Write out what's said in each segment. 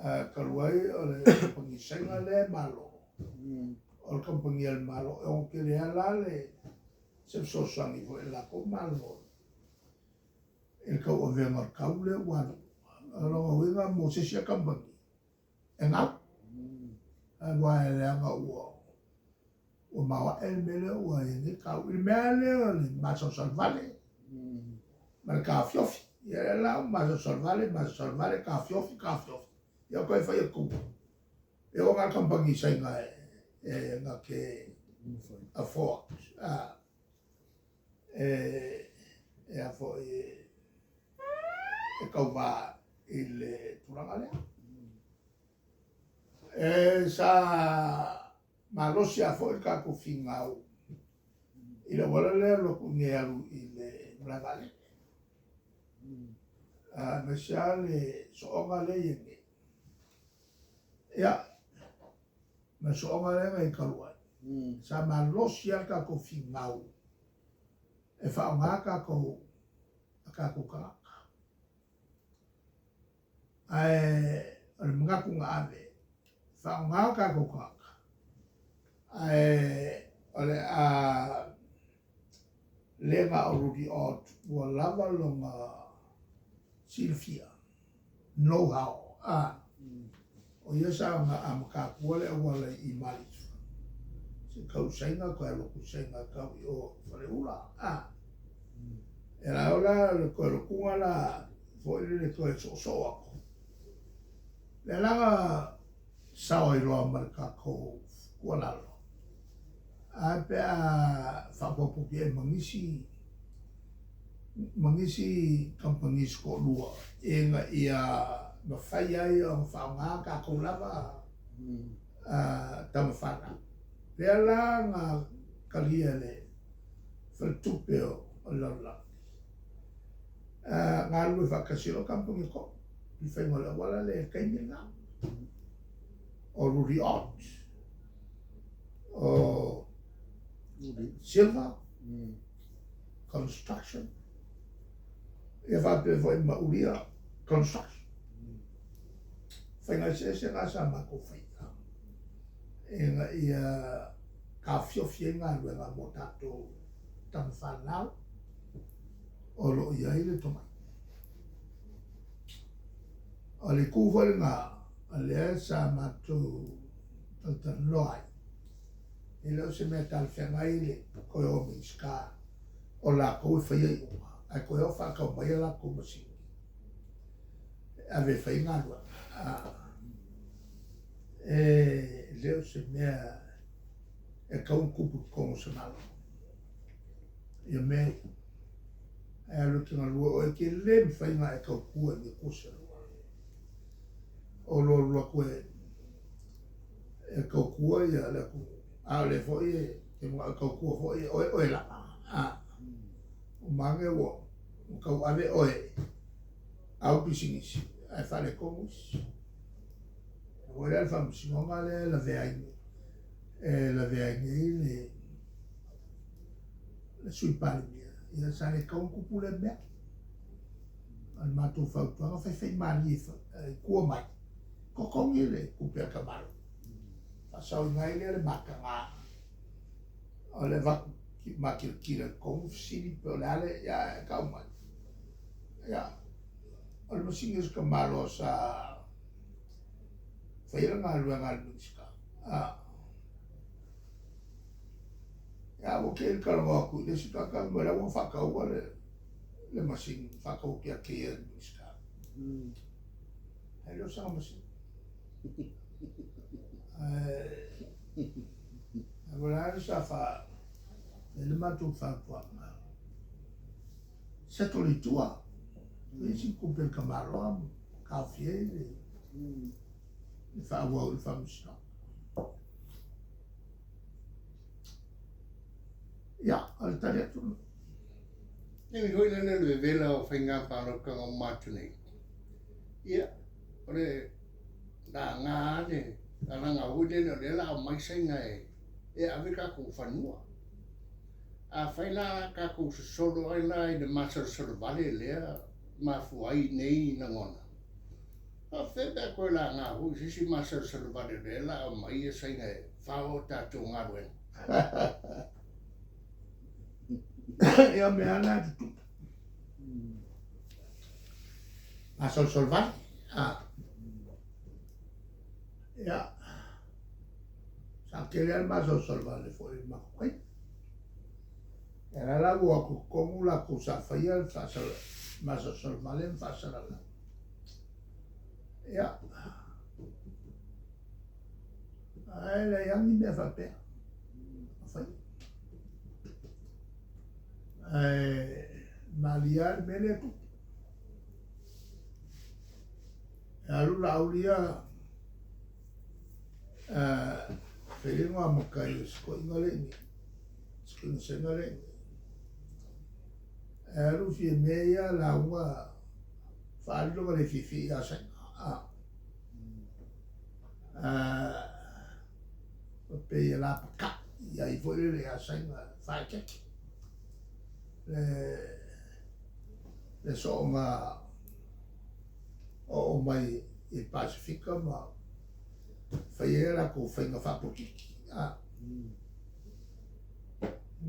Talu ai o le kamupani Saina lea e malo, o le kamupani a le Malo, e ono tele lava la le se fesoasoani foi a le latou Malo i le tauavega o le tau lea ua alu. O lona uiga mo se isi lava kamupani, e gau, aua e leaga ua maoae le mea lea ua i ai nei tau. I le mea lava lea o le masalosalo vale ma le taofiofi. Ia o lea la ua masalosalo vale, masalosalo vale, taofiofi, taofiofi, ia toe fai atu, e oo na o le kamupani Saina e na te afford e a foi e tauva i le tulaga lea. E sa malosi lava foi le tatou finau i le auala lea e alu atu i inei e alu i le malae vaalele, aemaise lava le sooga lea e i ai nei. Ia, ma le sooga lea na i ai talu ai, sa malosi lava le tatou finau e faaaoga tatou a tatou tagata. Ae o le manatu na ave, faaaoga o tatou tagata, ae o le a le na o Rudi Ott ua lava lona silafia, know how, a, o ia sa na amata atua le auala i Malietoa, se i tau i Saina toe alu atu i Saina tau i o i Faleula, a. E la o la le toe alu atuga la foi lele toe soosoo atu. Lea la na sao ai loa ma le tatou tuualalo, ae pe a faaopoopo atu i ai ma nisi ma nisi kamupani se toalua ina ia mafai ai ona faaaoga tatou lava tama fanau. Lea la na talia e le faletupe o le lalolagi, galulue faatasi ai loa kamupani e tolu i le faiga o le auala lea i le taimi lena, o Rudy Ott, o Silva Construction, ia faapea foi ma Ulia Construction. Faiga eseese na sa matou faia ina ia taofiofi ai galuega mo tatou tama fanau o lo o i ai le tomai. O le itu foi lena lea sa matou talatalanoa ai, e le o se mea talafeagai le toe o Minisita o latou e faia iuga, ae toe o faatau mai a latou masini e ave e fai galuega. E le o se mea e tatau ona tupu i totonu o se Malo ia mea ia. Ae alu e te galue oe, e te le mafai ona e tautua i ni Atua se lua. O lou alu atu e tautua le atunuu, a o lea foi e te manao e tautua foi oe oe lava. Uma ane ua tauave oe au pisinisi ae faaletonu isi. Ua i ai le faamasinoga lea e lavea ai e lavea ai nei le le Sui Palemia, ia sa le tatau ona tupu lea mea. O le matou fautuaga, faifaimalie i tua mai, totogi le tupe a le tamaloa. Faasaoina ai lea le mataga o le avatu makilatila i totonu fesili pe o le a le, ia ae tau mai. Ia, o le masini a si tamaloa sa faia le galuega a le Minisita. Ia ua te i talanoa atu i le isi tagata fai mai o la ua faataua le masini, faatau atu ia te ia e le Minisita. Ae le o sana masini. Ae ua la le sa fa e le matou fautuaga. Settle i tua. Isi tupe a le tamaloa ma taofia ai le faaauau i le faamasinoga. Ia, o le tali atu lena. Taimi foi lea o le vevela o faiga palota na uma atu nei, ia, o le laga lava le lalaga foi lele o lea o le a omai Saina e ave tatou fanua. Afai la tatou sosolo ai la i le masalosalo vale lea mafua ai nei lagona. faapefea pe a toe laga foi i se isi masalosalo vale o lea o le a aumai Saina e fao a tatou galuega? Ia, o mea lava na e tutupu. Masolosolo vale. Ia, sa tele lava le masolosolo vale foi i le matou taimi. Ia la la ua o atu i totonu latou sa faia le masolosolo vale ma faasalalau. Ia, ae leai lava ni mea faapea o faia. Ae malie lava le mea lea e tupu. E alu Laauli ia fai le igoa matai o si toeaina lea i inei, si toeaina Saina lea i inei. E alu Fiame ia lauga faaali lona le fiafia ia Saina. Pei e lapatai i ai foi lele ia Saina faaeteete le soona oo mai i le Pasefika ma fai ai a latou faiga faapolokiki.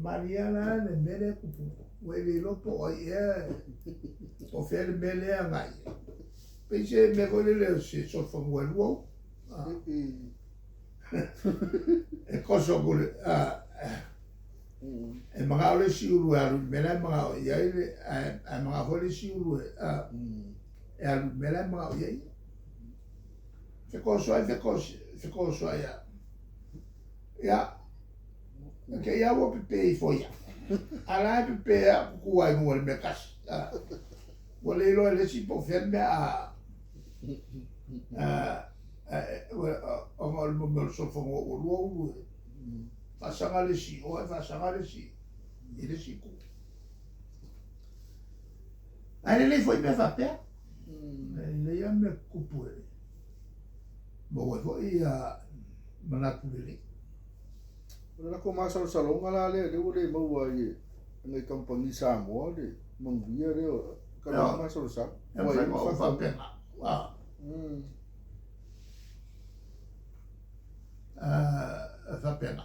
Malie la le mea lea e tupu nei, ua e le iloa po o ai ea, po o fea le mea lea e agai i ai. Pei se mea foi lele o se solofanua e lua ulu. E toso atu le, e manao le isi ulu e alu i le mea la e manao i ai, ae manao foi le isi ulu e alu i le mea la e manao i ai. Fetosoai, fetosoai lava. Ia, e te i lava ua pepe ifo ia. A la e pepe lava tutu lava i luga o le mea e tasi. Ua le iloa e le isi po o fea le mea a ona o le mea o le solofanua ua lua ulu e faasaga le isi i o ae faasaga le isi i le isi itu. Ae lelei foi mea faapea. E lelei lava mea tutupu e maua ai foi manatu lelei. O le latou masalosaloga la lea, lea ua le maua ai e nai kamupani Samoa le manuia lea o ka masalosalo. E mafai ona ou faapena. E faapena.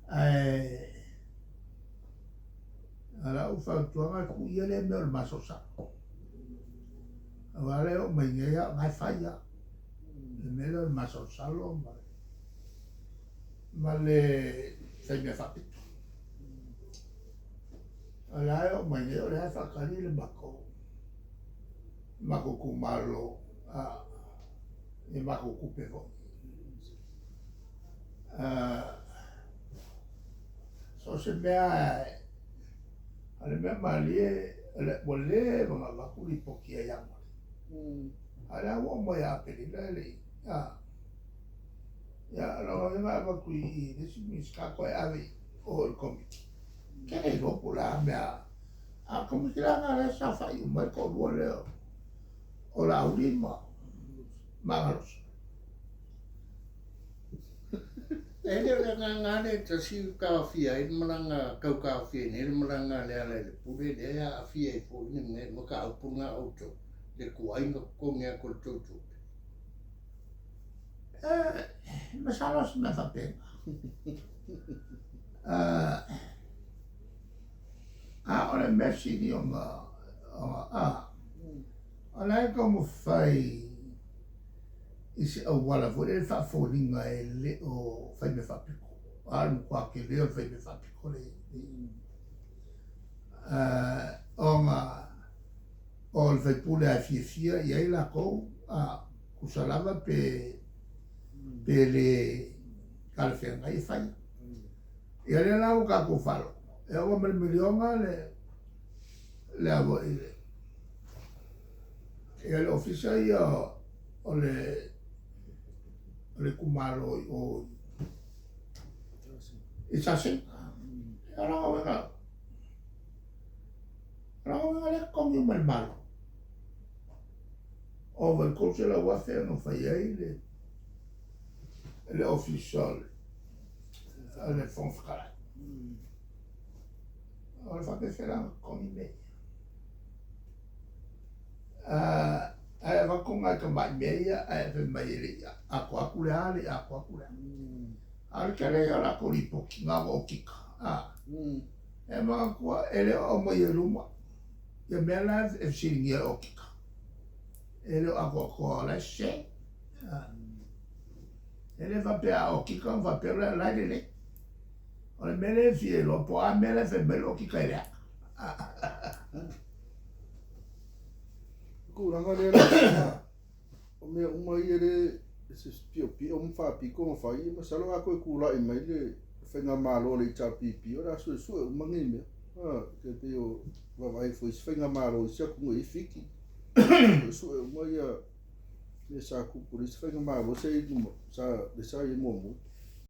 Ae o lau fautuaga, tuu ia lea mea o le masalosalo. Aua lea e oo mai nei lava, o lena e fai lava. Le mea lea o le masalosalo ma le fai mea faapito. O la e oo mai nei, o lea e faatali le matou itumalo i matou tupe foi. So o se mea, o le mea malie, ua leva ona avatu lipoti ia Ianuari. A o lea ua oo mai ia Aperila e le i, ia, o lona uiga e avatu i le isi Minisita toe ave i o i le Komiti. Ou te le iloa po o le a mea, a o le Komiti la lena o lea e saofai uma ai le toalua lea o Laauli ma Agaloso. E le o le agaga lava lea e tasi e taofia ai le malaga, tau taofia ai nei le malaga a Lealailepule, lea e aafia ai foi le mea, mataupu lena a outou, le tuai ona totogi atu o le tou tupe. E masalo o se mea faapena. A o le mea sili ona, o la e taumafai i se auala foi lele faafoliga e le o fai mea faapito, a o le matua tele o le fai mea faapito le ona o le faipule a fiafia i ai latou, tusa lava pe le talafeagai e fai. Ia lea la ua tatou faalogo, e oo ma le miliona le a foi le ia le ofisa ia o le itumalo i o i Sasega. O lona uiga, o lona uiga lea e totogi uma e le Malo. Ova i le $300,000 na fai ai le ofisa o le Fofoga Fetalai. O le faapefea la ona totogi mea ia? nai tamai mea ia ae fai mai e le i atoa atu le a, le i atoa atu le a. A o le tele ia o latou lipoti na ona okika, a. E manatua e le o aumaia i luma ia mea la e fesiligia e okika. E le o atoatoa o la e sese. E le faapea a okika ona faapea lea o la e lelei. O le mea lea e fia iloa po o a mea la e fai mai le okika e leaga. Tulaga lea la, o mea uma ia lea e se piopio ma faapito ma fai, masalo a toe tulai mai le faigamalo a le HRPP, o le a suesue uma nei mea. E pei o vaavaai foi i isi faigamalo i isi atunuu e i ai Fiti. Suesue uma ia mea sa tupu i le isi faigamalo sa i ai muamua.